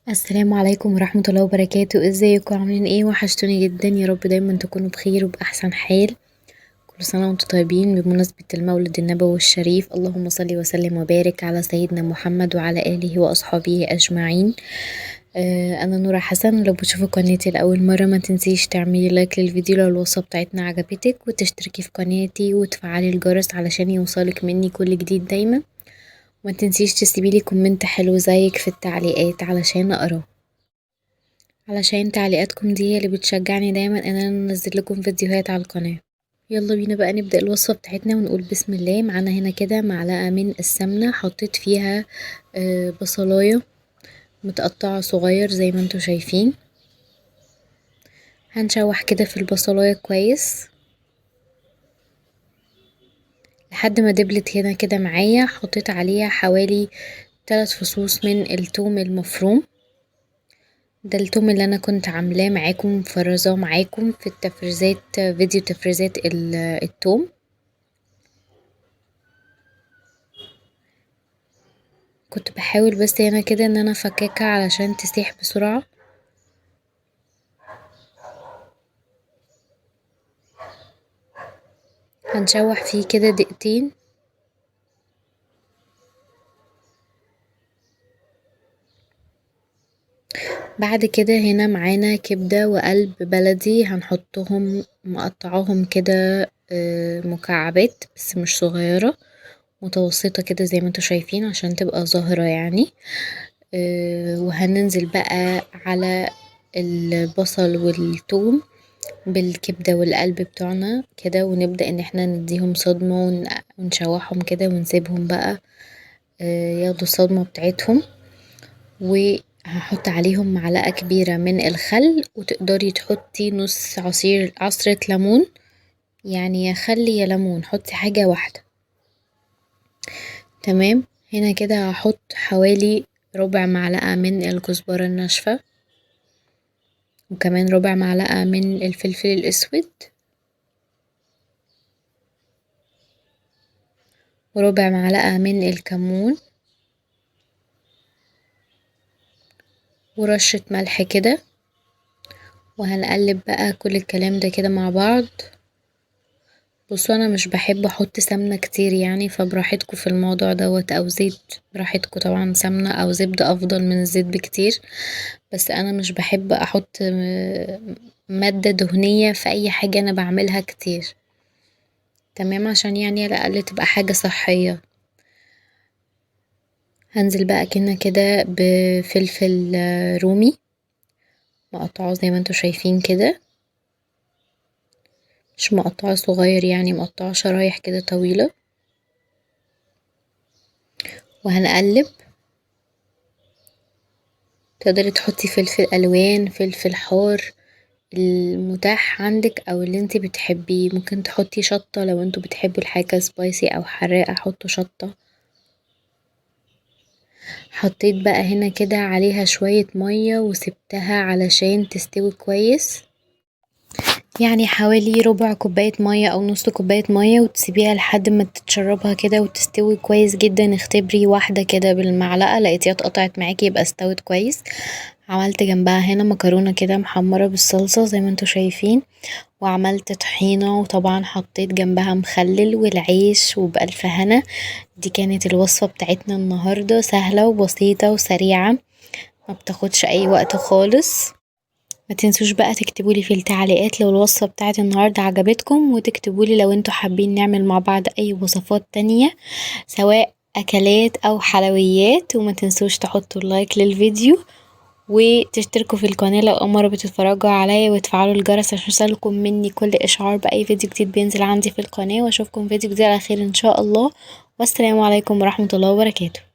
السلام عليكم ورحمة الله وبركاته. ازيكم عاملين ايه؟ وحشتوني جدا، يا رب دايما تكونوا بخير وبأحسن حال. كل سنة وانتم طيبين بمناسبة المولد النبوي الشريف. اللهم صل وسلم وبارك على سيدنا محمد وعلى آله وأصحابه أجمعين. أنا نورة حسن. لو بتشوفوا قناتي لأول مرة ما تنسيش تعملي like للفيديو لو الوصفة بتاعتنا عجبتك، وتشتركي في قناتي وتفعلي الجرس علشان يوصلك مني كل جديد دايما، وما تنسيش تسيبيلي comment حلو زيك في التعليقات علشان اقراه، علشان تعليقاتكم دي هي اللي بتشجعني دايما ان انا انزل لكم فيديوهات على القناة. يلا بينا بقى نبدأ الوصفة بتاعتنا ونقول بسم الله. معانا هنا كده معلقة من السمنة حطيت فيها بصلاية متقطعة صغير زي ما انتوا شايفين. هنشوح كده في البصلاية كويس لحد ما دبلت هنا كده معايا. حطيت عليها حوالي 3 فصوص من التوم المفروم، ده التوم اللي انا كنت عاملاه معاكم فرزاه معاكم في التفريزات، فيديو تفريزات التوم. كنت بحاول بس هنا كده ان انا افككها علشان تسيح بسرعة. هنشوح فيه كده دقيقتين. بعد كده هنا معانا كبدة وقلب بلدي، هنحطهم مقطعاهم كده مكعبات بس مش صغيرة، متوسطة كده زي ما انتوا شايفين عشان تبقى ظاهرة يعني. وهننزل بقى على البصل والثوم بالكبدة والقلب بتوعنا كده، ونبدأ ان احنا نديهم صدمة ونشوحهم كده ونسيبهم بقى ياخدوا الصدمة بتاعتهم. وهحط عليهم معلقة كبيرة من الخل، وتقدري تحطي نص عصرة ليمون، يعني يا خل يا ليمون، حطي حاجة واحدة. تمام. هنا كده هحط حوالي ربع معلقة من الكزبرة الناشفة، وكمان ربع معلقة من الفلفل الأسود، وربع معلقة من الكمون، ورشة ملح كده. وهنقلب بقى كل الكلام ده كده مع بعض. بصوا انا مش بحب احط سمنة كتير يعني، فبراحتكم في الموضوع دوت، او زيت براحتكم طبعا، سمنة او زبدة افضل من الزيت بكتير، بس انا مش بحب احط مادة دهنية في اي حاجة انا بعملها كتير. تمام، عشان على الاقل تبقى حاجة صحية. هنزل بقى كده كده بفلفل رومي مقطعاه زي ما انتوا شايفين كده، مش مقطعاه صغير يعني، مقطعاه شرايح كده طويلة. وهنقلب. تقدري تحطي فلفل ألوان، فلفل حار، المتاح عندك او اللي انتي بتحبيه. ممكن تحطي شطة لو انتوا بتحبوا الحاجة سبايسي او حراقة، حطوا شطة. حطيت بقى هنا كده عليها شوية مية وسبتها علشان تستوي كويس، يعني حوالي ربع كوباية مية او نص كوباية مية، وتسيبيها لحد ما تتشربها كده وتستوي كويس جدا. اختبري واحدة كده بالمعلقة، لقيتيها اتقطعت معاكي يبقى استوت كويس. عملت جنبها هنا مكرونة كده محمرة بالصلصة زي ما انتوا شايفين، وعملت طحينة، وطبعا حطيت جنبها مخلل والعيش، وبألف هنا. دي كانت الوصفة بتاعتنا النهاردة، سهلة وبسيطة وسريعة، ما بتاخدش اي وقت خالص. ما تنسوش بقى تكتبولي في التعليقات لو الوصفة بتاعت النهاردة عجبتكم، وتكتبولي لو انتوا حابين نعمل مع بعض اي وصفات تانية سواء اكلات او حلويات. وما تنسوش تحطوا لايك للفيديو وتشتركوا في القناة لو أول مرة بتتفرجوا عليا، وتفعلوا الجرس عشان يوصلكم مني كل إشعار بأي فيديو جديد بينزل عندي في القناة. وأشوفكم فيديو جديد على خير إن شاء الله، والسلام عليكم ورحمة الله وبركاته.